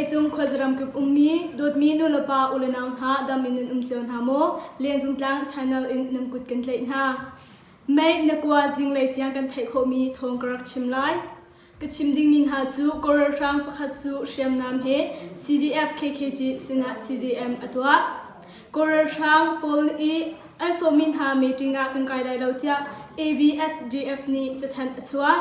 Vawleicung khuazaram kip ummi dawtmi nulepa ulenau hna dam in nan um cio hna maw? Lenzungtlang channel in nan kut kan tlaih hna. Mei na kua zinglei tiang kan theih khawhmi thawng ka rak chim lai. Ka chim dingmi hna cu Kawl ralhrang pakhat cu hriamnam he CDF KKG sinah CDM a tuah. Kawl ralhrang pawl i an sawmmi hna meeting ah kan kai lai lo tiah ABSDF nih cathanh a chuah.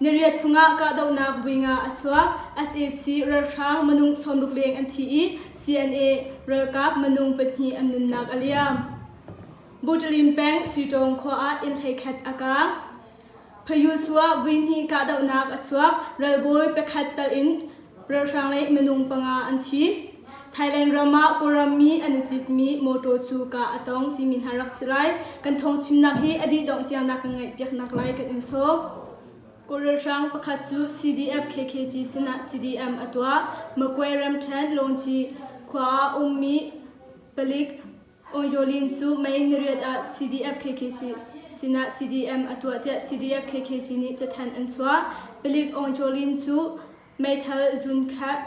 Niriat chungah kahdohnak vui nga a chuak. Sac ralhrang minung 60 leng an thi i CNA ralkap minung pahnih an nunnak a liam. Butalin peng Suitawng khua ah inn 11 a kaang. Phayusua vui hnih kahdohnak a chuak. Ralbawi pakhat tal in ralhrang lei minung panga an thi. Thailand ram ah Kawlram mi an i citmi mawtaw cu kah a tong timi hna rak si lai. Kan thawngchimnak hi a dih dongh tiang na kan ngaihpiaknak lai kan in sawm. Kawl ralhrang pakhat cu CDF KKG sinah CDM a tuah. Magwe ramṭhen Lawngci khua ah ummi palik Aung cu May niriat ah CDF-KKG sinah CDM a tuah tiah CDF-KKG nih cathanh an chuah. Palik Aung cu meithal zunkhat,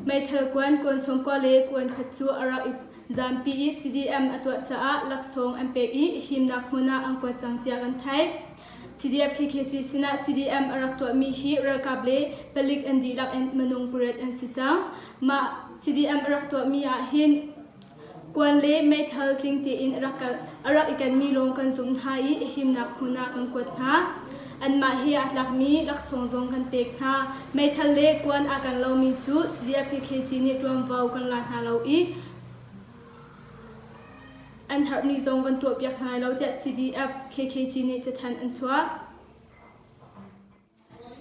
meithal kuan kuan 90 le kuan khat cu a rak i zampi i CDM a tuah caah laksawng an pek i himnak hmun ah an kuat cang tiah kan theih. CDF-KKG sinah CDM a rak tuahmi hi ralkap le palik an dihlak in minung pariat an si cang. Mah CDM a rak tuahmi ah hin Kuan le meithal tling tein a rak i kenmi lawng kan zumh hna i himnak hmun ah kan kuat hna. Anmah he aa tlakmi laksawng zong kan pek hna. Meithal le kuan aa ken lomi cu CDF-KKG nih ṭuanvo kan la hna lo i an herhmi zong kan tuahpiak hna lai lo tiah CDF-KKG nih cathanh an chuah.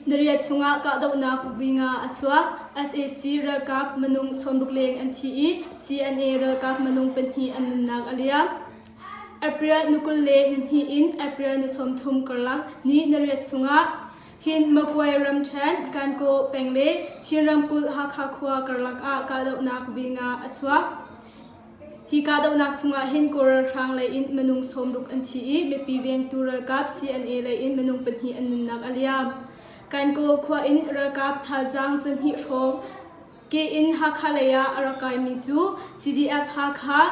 Nariat chungah kahdohnak vui nga a chuak. Sac ralkap minung 60 leng an thi i CNA ralkap minung pahnih an nunnak a liam. April ni 22 in April ni 30 karlak ni nariat chungah hin Magway ramṭhen Kankaw peng le Chin ramkulh Hakha khua karlak ah kahdohnak vui nga a chuak. Hi kahdohnak chungah hin Kawl ralhrang lei in minung 60 an thi i mipi vengtu ralkap CNA lei in minung pahnih an nunnak a liam. Kankaw khua in ralkap thazaang zahnih hrawng ke in Hakha lei ah a rak kaimi cu CDF Hakha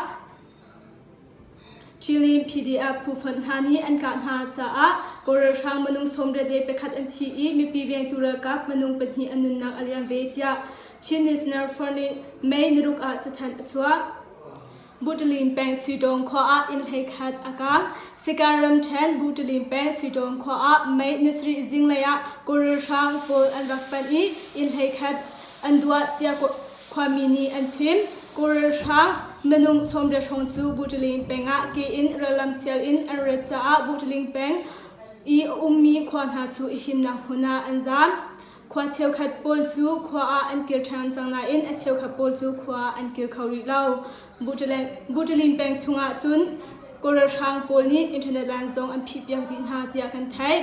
Ṭhilim PDF phufonh hna nih an kah hna caah Kawl ralhrang minung 81 an thi i mipi vengtu ralkap minung pahnih an nunnak a liam ve tiah Chin National Front nih May niruk ah cathanh a chuah. Butalin peng Suidawng khua ah inn 11 a kaang. Sikaar ramṭhen Butalin peng Suidawng khua ah May ni sarih zinglei ah Kawl ralhrang pawl an rak panh i inn 11 an duah tiah khuami nih an chim. Kawl ralhrang minung 80 hrawng cu Butalin peng ah ke in rallam sial in an rat caah Butalin peng i a ummi khua hna cu i himnak hmun ah an zaam. Khua cheukhat pawl cu khua ah an kir ṭhan cang nain a cheukhat pawl cu khua ah an kir kho rih lo. Buṭalin peng chungah cun Kawl ralhrang pawl nih internet line zong an phihpiak dih hna tiah kan theih.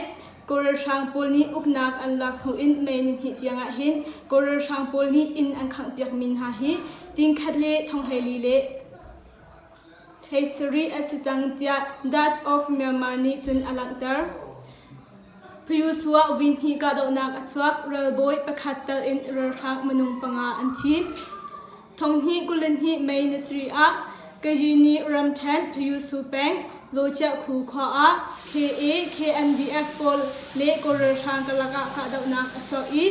Kawl ralhrang pawl nih uknak an lak hnu in May nihnih tiangah hin Kawl ralhrang pawl nih inn an khanghpiakmi hna hi tingkhat le thonghleili le 17 a si cang tiah Dat of Myanmar nih cun a langhter. Phyusua vui hnih kahdohnak a chuak, ralbawi pakhat tal in ralhrang minung panga an thi. Thonghnih 22 May ni sarih ah Kayini ramṭhen Phyusu peng Lawciahkhu khua ah KA KNDF pawl le Kawl ralhrang karlak ah kahdohnak a chuak i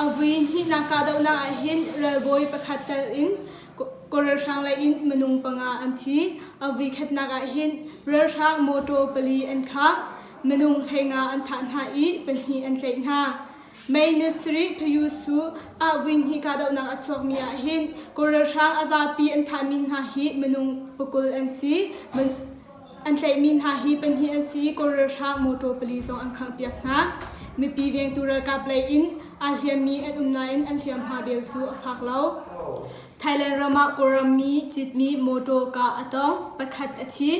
a vui hnihnak kahdohnak ah hin ralbawi pakhat tal in Kawl ralhrang lei in minung panga an thi. A vui khatnak ah hin ralhrang mawṭaw pali an khang. Minung 15 an thah hna i pahnih an tlaih hna. May ni sarih Phayusu ah vui hnih kahdohnak a chuakmi ah hin Kawl ralhrang a zapi an thahmi hna hi minung pakul an si. An tlaihmi hna hi pahnih an si i Kawl ralhrang mawṭaw pali zong an khanghpiak hna. Mipi vengtu ralkap lei in aa hliammi an um nain an hliamhma bel cu a fak lo. Thailand ram ah Kawlram mi citmi mawṭaw kah a tong, pakhat a thi.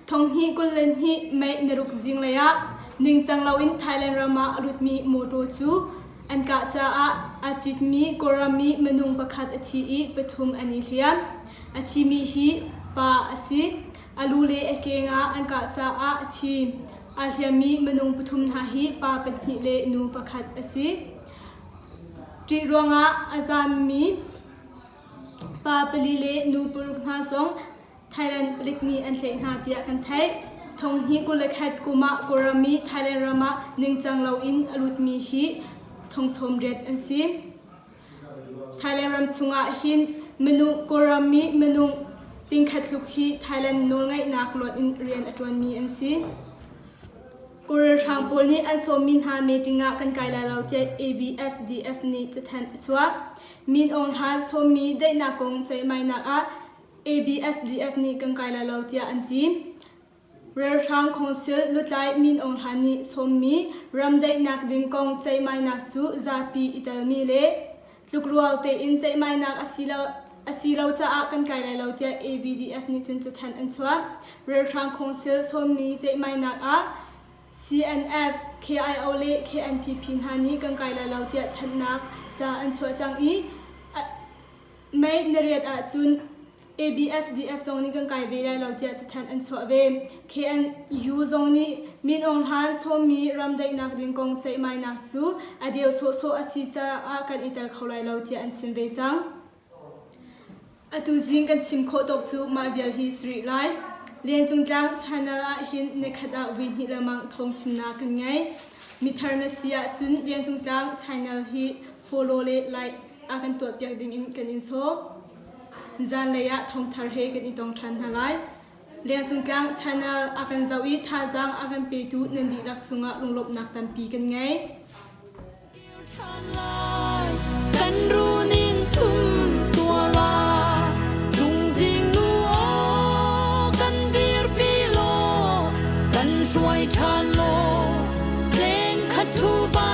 Thonghnih 22 May niruk zinglei ah ningcang loin Thailand ram ah a lutmi mawṭaw cu an kah caah aa citmi Kawlram mi minung pakhat a thi i pathum an i hliam. A thimi hi pa a si. A lu le a keng ah an kah caah a thi. Aa hliammi minung pathum hna hi pa pahnih le nu pakhat a si. Ṭih ruangah a zaammi pa pali le nu paruk hna zong Thailand palik nih an tlaih hna tiah kan theih. Thonghnih 21 kum ah Kawlram i Thailand ram ah ningcang loin a lutmi hi thong 80 an si. Thailand ram chungah hin minung Kawlram mi minung tingkhat tluk hi Thailand nawlngeihnak luat in rian a ṭuanmi an si. Kawlrawn hrang pawl nih an sawmmi hna meeting ah kan kai lai lo tiah ABSDF nih cathanh a chuah. Min Aung Hlaing sawmmi daihnak kong ceihmainak ah ABSDF nih kan kai lai lo tiah an ti. Ralhrang Council lutlai Min Aung Hlaing nih sawmmi ram daihnak ding kong ceihmainak cu zapi i telmi le tlukrual tein ceihmainak a si lo a si lo caah kan kai lai lo tiah ABDF nih cun cathanh an chuah. Ralhrang Council sawmmi ceihmainak ah CNF, KIO le KNPP hna nih kan kai lai lo tiah thanhnak ca an chuah cang i May nariat ahcun ABSDF zong nih kan kai ve lai lo tiah cathanh an chuah ve. KNU zong nih Min Aung Hlaing sawmmi ram daihnak ding kong ceihmainak cu a deu sawhsawh a si caah kan i tel kho lai lo tiah an chim ve cang. Atu zing kan chim khawh tawk cu mah vial hi si rih lai. Liancung Tlang channel ah hin nikhat ah vui hnih lengmang thawng chimnak kan ngei. Mithar na si ahcun Liancung Tlang channel hi follow le like a kan tuahpiak dingin kan in sawm. Zanlei ah thawngthar he kan i tong ṭhan hna lai. Lengcung Tlang channel a kan zoh i thazaang a kan petu nan dihlak cungah lunglawmhnak tampi kan ngei. Kan runin chum tuala chungzing nu aw kan dirpi law kan hruai ṭhan law leng khat thu va.